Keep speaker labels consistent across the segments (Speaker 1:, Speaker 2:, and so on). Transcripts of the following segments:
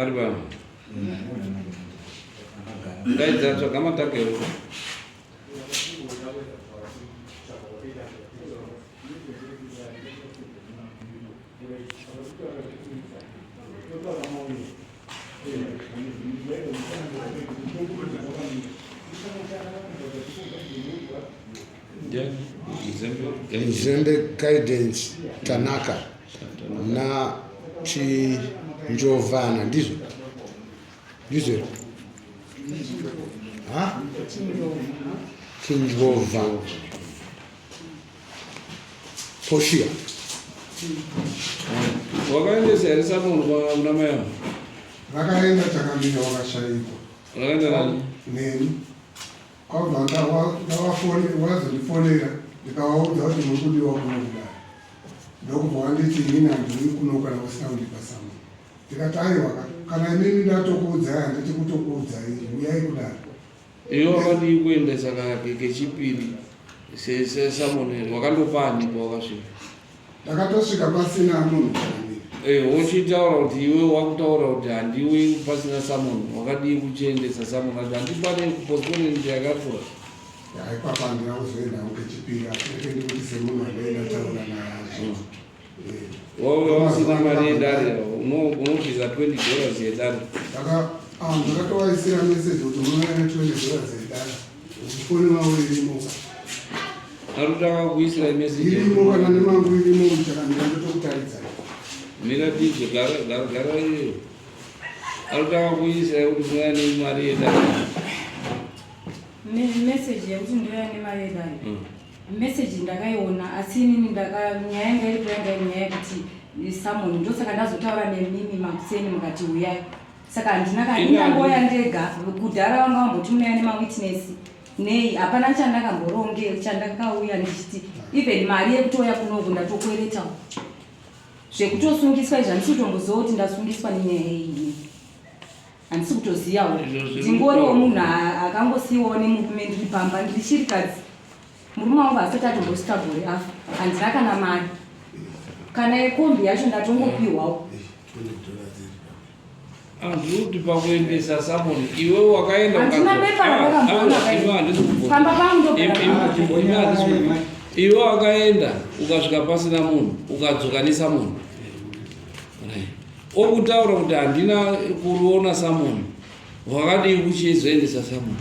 Speaker 1: Ari pa. Ndaidza tsvaga matakero.
Speaker 2: Mzembe Guidance Tanaka na Chinjovana ndizvo ndizvo here ha Chinjova Portia
Speaker 1: Wakaendesa here samunhu kuna mai avo?
Speaker 3: Vakaenda Chakamira wakashaikwa.
Speaker 1: Vakaenda nani?
Speaker 3: Neni. Kwabva ndavazondifonera ndikavaudza kuti muri kudiwa kuno kudai. Ndokubva wanditi inini handiuyi kuno kana usina kundipa samuni. Ndikati aiwa kana imimi ndatokuudzai handiti kutokuudzai uyai kudare.
Speaker 1: Iwe wakadii kuendesa kechipiri sesamoneri wakandopa ani pawakasvika?
Speaker 3: Ndakatosvika pasina munhu.
Speaker 1: Eh, wochitaura kuti iwe wakutaura kuti handiwi pasina samon wakadii kuchiendesa samon ati handipane kupostpone yakakura
Speaker 3: Ipapa handina kuzoendawo kechipiri asi ndenge ndikuti semunhu andaenda taura naye azvo.
Speaker 1: Wewe usina mari yedare unobvisa 20 dollars yedare.
Speaker 3: Ah, ndakatovaisira message kuti unouya ne 20 dollars yedare. Foni wavo irimo.
Speaker 1: Arikutanga kuisira message.
Speaker 3: Irimo kana nemangu irimo muchakamira ndotokutaridzai.
Speaker 1: Mira DJ gara gara gara iyo. Arikutanga kuisira kuti unouya nemari yedare.
Speaker 4: Message yekuti ndouya nemari yedare. Message ndakaiona asi inini ndaka nyaya yanga iripo yanga iri nyaya yekuti summon ndosaka ndazotaura nemimi makuseni mukati huyai saka handina kana indangoya ndega kudhara vanga vamboti munouya nemawitness nei hapana chandakamboronge chandakauya ndichiti even mari yekutouya kunoku ndatokweretawo zvekutosungiswa izvi handisi kutomboziva kuti ndasungiswa nenyaya iyi handisi kutozivawo ndingoriwo munhu akangosiyiwawo nemurume ndiri pamba ndiri chirikadzi murume wangu asati atombosvika gore afa handina kana mari kana yekombi yacho ndatongopiwawo
Speaker 1: Andikuti pakuendesa samoni iwe wakaenda
Speaker 4: handina bepa ravakamboona pamba pangu
Speaker 1: ndogara iwe wakaenda ukasvika pasina munhu ukadzoka nesamoni okutaura kuti handina kuruona samoni wakadii kuchizoendesa samoni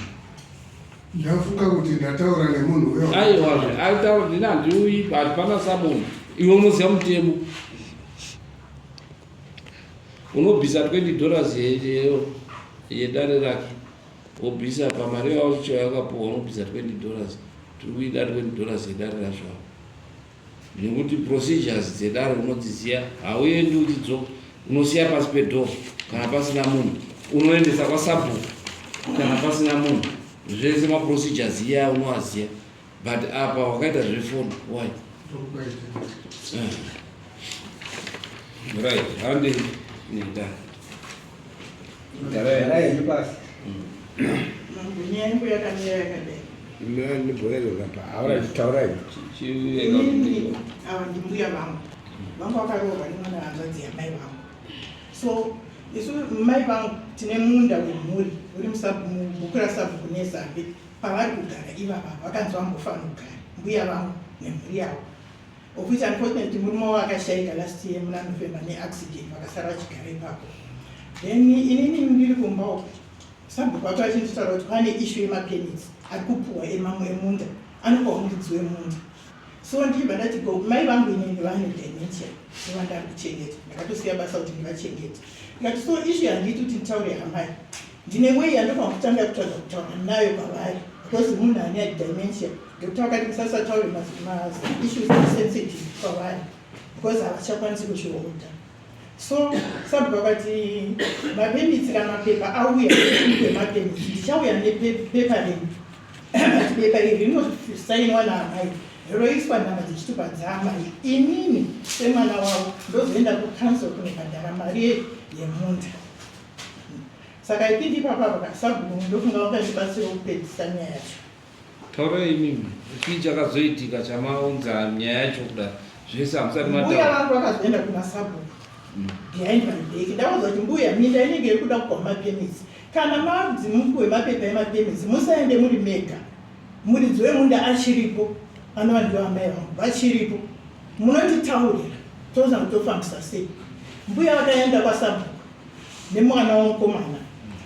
Speaker 3: Ndafunga kuti ndataura nemunhu uyo.
Speaker 1: Aiwazve, aitaura kuti handiuyi but pana samoni. Iwe unoziva mutemo. Unobvisa 20 dollars yeyo yedare rake. Wobvisa pamari yacho yakapuwa unobvisa 20 dollars. Tiri kuida 20 dollars yedare racho. Nekuti procedures dzedare unodziziva, hauendi uchidzoka, unosiya pasi pedoor kana pasina munhu, unoendesa kwasabhuku kana pasina munhu, zvese maprocedures iya unoaziva, but apa wakaita zvefoni why? Eh. Right, handi nenda.
Speaker 5: Garai henyu pasi.
Speaker 6: Mambo, nyaya yangu yakamira yakadai. Inini ava ndimbuya vangu. Vangu vakaroorwa nemwana hanzvadzi yamai vangu. So isu mai vangu tine munda wemhuri uri mubhuku rasabhuku nezambe pavari kugara ivava vakanzi vambofanira kugara mbuya vangu nemhuri yavo. Of which unfortunately murume wavo akashaika last year muna November neaccident vakasara vachigara ipapo. Then inini ndiri kumba uko sabhuku vake vachinditaura kuti pane issue yemapermits ari kupuhwa emamwe emunda anopuhwa muridzi wemunda. So ndichibva ndati go mai vangu inini vane dementia ndovandari kuchengeta ndakatosiya basa kuti ndivachengete. Ndikati so issue yandiiti kuti nditaure hamai Ndine way yandofanira kutanga kutsvaga kutaura nayo kwavari because munhu ane dementia doctor vakati musasataure maissues sensitive kwavari because havachakwanisi kuzviholda so sabhuku vakati mapermits kana mapepa auya emapermits ndichauya nepepa renyu but bepa iri rinosainwa naamai roiswa nhamba dzechitupa dzaamai inini semwana wavo ndozoenda kucouncil kunobhadhara mari yemunda Saka I think ipapa apa ka sabhuku ndofunga vangandibatsira kupedzisa nyaya yacho.
Speaker 1: Taurai imimi chii chakazoitika chamaunza nyaya yacho kudai zvese hamusati
Speaker 6: mataura. Mbuya vangu vakazoenda kuna sabhuku. Behind my back ndavaudza kuti mbuya minda inenge iri kuda kupiwa mapermits. Kana manzi mupiwe mapepa emapermits musaende muri mega. Muridzi wemunda achiripo anova ndivo amai vangu vachiripo. Munonditaurira toona kuti tofambisa sei. Mbuya vakaenda kwasabhuku nemwana womukomana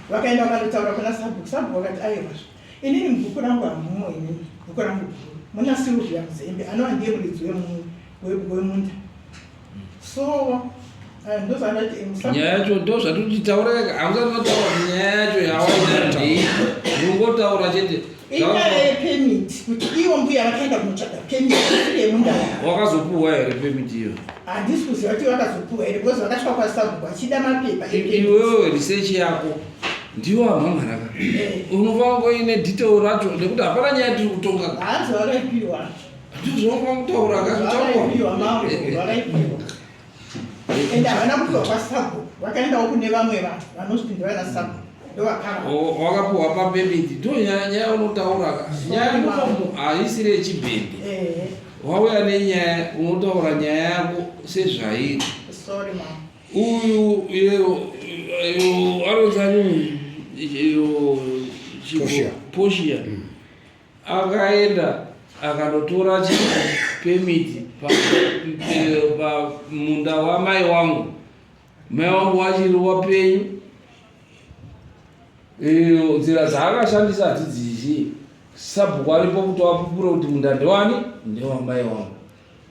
Speaker 6: vakaenda vakanotaura kuna sabhuku. Sabhuku vakati aiwazve inini mubhuku rangu hamumo inini bhuku rangu guru muna Sylvia Muzembe anova ndiye muridzi wemunda. So eh, ndozvandati eh,
Speaker 1: nyaya yacho ndozvatoti taura hamusati mataura kuti nyaya yacho yawaita ndei unongotaura chete
Speaker 6: inyaya yepemit kuti ivo mbuya vakaenda kunotsvaga pemit isiri yemunda wavo.
Speaker 1: Wakazopuhwa here pemit iyo?
Speaker 6: Handisi kuziva kuti vakazopuhwa here because vakasvika kwasabhuku vachida mapepa epemit.
Speaker 1: Iwewe research yako ndiwo amhamharaka
Speaker 6: Eh.
Speaker 1: unofanira kunge uine detail racho nekuti hapana nyaya tiri kutonga.
Speaker 6: Hanzi vakaipiwa.
Speaker 1: Ndizvo kutaura
Speaker 6: Vakaipiwa mambo, vakaipiwa. Ende havana kupiwa kwasabhuku, vakaendawo kune vamwe vanhu vanozviti ndivana sabhuku ndovakava.
Speaker 1: Wakapiwa pabebedi ndo nyaya nyaya unotaura ka. Nyaya inomu haisiri yechibhende.
Speaker 6: Eh,
Speaker 1: Wauya nenyaya unotaura nyaya yako sezvairi.
Speaker 6: sorry mama.
Speaker 1: Uyu iyo iyo anonzani iyo
Speaker 2: Portia.
Speaker 1: Portia. Akaenda akanotora chipemiti pamunda wamai wangu. Mai wangu wachiri wapenyu. Iyo nzira dzaakashandisa hatidzizii. Sabhuku aripo kuti wapupure kuti munda ndewani? Ndewamai wangu.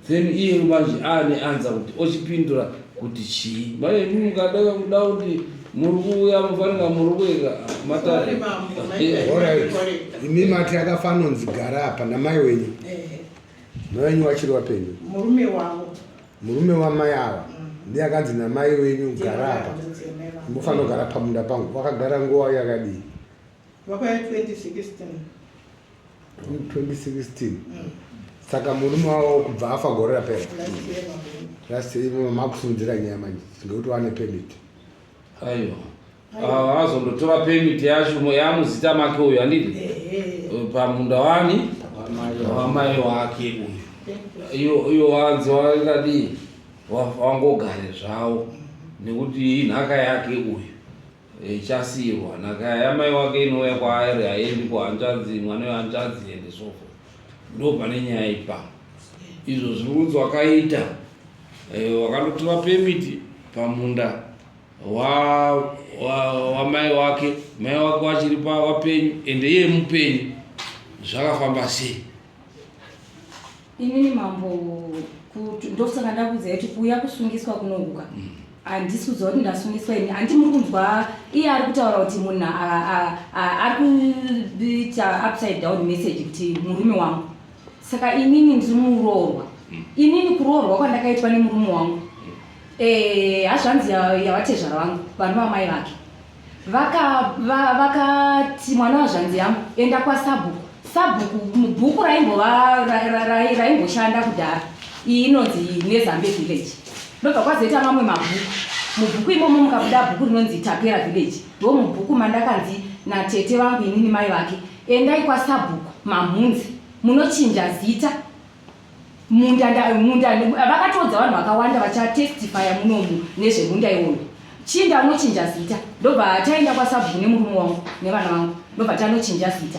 Speaker 1: Then iye manje aane anza kuti ochipindura kuti chii. Mai imi mukada kuda kuti muri kuuya mufanira muri kuenda matare.
Speaker 6: Sorry mambo, maita
Speaker 2: Alright.
Speaker 6: correct.
Speaker 2: Imi mati akafanonzi gara apa namai wenyu.
Speaker 6: Eh,
Speaker 2: Mai wenyu vachiri wapenyu.
Speaker 6: murume wavo.
Speaker 2: Murume wamai ava ndiye akanzi namai wenyu gara apa.
Speaker 6: Ndiye mai vangu.
Speaker 2: Mufanira kugara pamunda pangu. Wakagara nguva yakadii?
Speaker 6: Vakauya 2016.
Speaker 2: 2016. Saka murume wavo kubva afa gore rapera.
Speaker 6: Last year mambo.
Speaker 2: Last year makusimudzira nyaya manje ngekuti wane permit.
Speaker 1: Aiwa. Ah, azondotora permit yacho yamuzita make uyu handiti?
Speaker 6: Eh,
Speaker 1: Pamunda wani? Wamai wake uyu.
Speaker 6: thank you.
Speaker 1: Iyo iyo wanzi wakadii? Wangogare zvavo nekuti inhaka yake uyu. Ichasiyirwa nhaka yamai wake inouya kwaari haiendi kuhanzvadzi mwana wehanzvadzi and so forth. Ndo pane nyaya ipapo. Izvo zviri kunzi wakaita wakandotora permit pamunda wamai wake, mai wake wachiri wapenyu ende iye mupenyu, zvakafamba sei?
Speaker 4: Inini mambo, ndosaka ndakuudzai kuti kuuya kusungiswa kunohuka. Handisi kuziva kuti ndasungiswa ini. Handi muri kunzwa iye ari kutaura kuti munhu ari kuita upside down message kuti murume wangu. Saka inini ndiri muroorwa. Inini kuroorwa kwandakaitwa nemurume wangu. Hazvanzi yavatezvara vangu, vanhu vamai vake. Vakati mwana wazvanzi yangu enda kwasabhuku. Sabhuku mubhuku raimboshanda kudhara. Iyi inonzi Nezambe Village. Ndobva kwazoita mamwe mabhuku. Mubhuku imomo mukabuda bhuku rinonzi Tapera Village. Ndo mubhuku mandakanzi natete vangu inini mai vake, endai kwasabhuku Mamhunzi munochinja zita. Munda munda vakatoudza vanhu vakawanda vachatestifya munomu nezvemunda iwoyo. Chinda unochinja zita. Ndobva taenda kwasabhuku nemurume wangu nevana vangu. Ndobva tanochinja zita.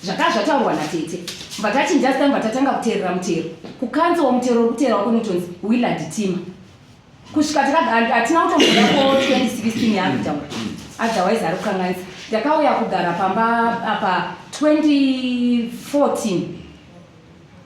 Speaker 4: Zvakanga zvataurwa natete. Ndobva tachinja zita ndobva tatanga kuteerera mutero. Kukanzwa mutero uri kuteera wako unotonzi Willard Tima. Kusvika hatina kutomboda ko 2016 yaari kutaura. Otherwise ari kukanganisa. Ndakauya kugara pamba apa 2014.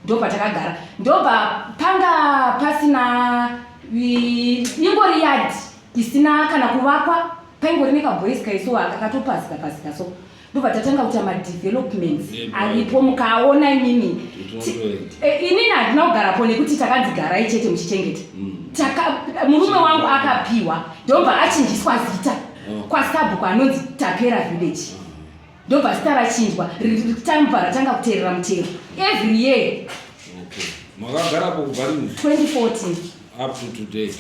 Speaker 4: Ndobva takagara. Ndobva panga pasina ingori yard isina kana kuvakwa, paingori nekaboys kaiso aka kakatopazika pazika so. Ndobva tatanga kuita madevelopments aripo mukaona imimi. Inini handina kugarapo nekuti takanzi garai chete muchichengeta. Murume wangu akapiwa ndobva achinjiswa zita kwasabhuku anonzi Tapera Village. Ndobva zita rachinjwa, tambva ratanga kuteerera mutero every year.
Speaker 1: Okay. Makagarapo kubva rini?
Speaker 4: 2014.
Speaker 1: Up to today.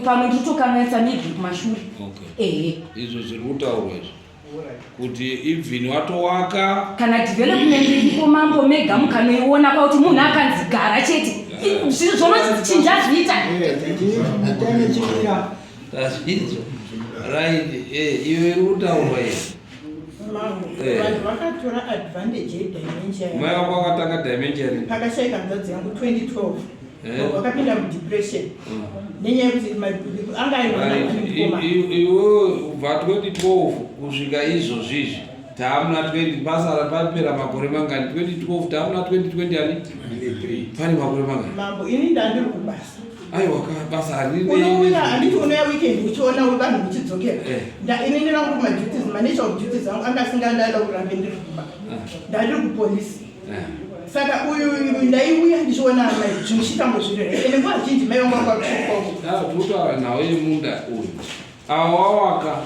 Speaker 4: Pamwe ndinotokanganisa maybe kumashure.
Speaker 1: Okay.
Speaker 4: Ehe.
Speaker 1: Izvo zviri kutaurwa izvo. Kuti even watowaka
Speaker 4: kana development iripo mambo mega mukanoiona kwakuti munhu akanzi gara chete. Zvinhu zvinochinja zviita.
Speaker 1: Tazvinzwa. Right, iyo iri kutaurwa iyi.
Speaker 6: Vanhu vakatora advantage yedementia.
Speaker 1: Mai vako vakatanga dementia rini?
Speaker 6: Pakashaika hanzvadzi yangu 2012. Vakapinda mudepression nenyaya yekuti anga aine.
Speaker 1: Iwe kubva 2012 kusvika izvozvi izvi taamuna 20, pasara papera makore mangani? 2012 taamuna 2020 ani? Pane makore mangani?
Speaker 6: Mambo, ini ndandiri kubasa.
Speaker 1: Aiwa ka, basa harine.
Speaker 6: Unouya, handiti unouya weekend uchiona vanhu muchidzokera. Ini ndirangu maduties, manature of duties angu anga asingandada kurambe ndiri kumba. Ndandiri kupolisi. Saka uyu ndaiuya ndichiona amai zvimuchitambo zviri right, ende nguva zhinji mai vangu vanga vakuchikoko.
Speaker 1: Tutaura nhau yemunda uyu awa wawaka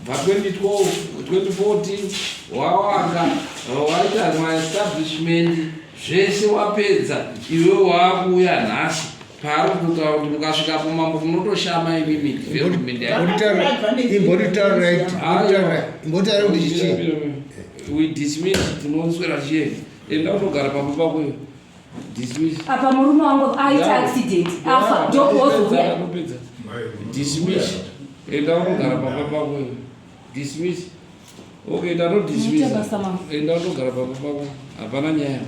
Speaker 1: bva 2012, 2014, wawaka, waita maestablishment zvese, wapedza. Iwe waakuuya nhasi paari kutotaura kuti mukasvikapo, mambo, munotoshama imimi development yacho.
Speaker 2: Imbotaura kuti chichii.
Speaker 1: We dismiss. Tinoswera chiye, enda unogara pamba pako iwe. Dismiss.
Speaker 4: Apa murume wangu aita accident afa, ndokuwozouya.
Speaker 1: Ndopedza. Dismiss, enda unogara pamba pako iwe. Dismiss. Okay,
Speaker 4: Muite
Speaker 1: ndatodismissa.
Speaker 4: Basa, mama.
Speaker 1: Enda unogara pamba pako, hapana nyaya.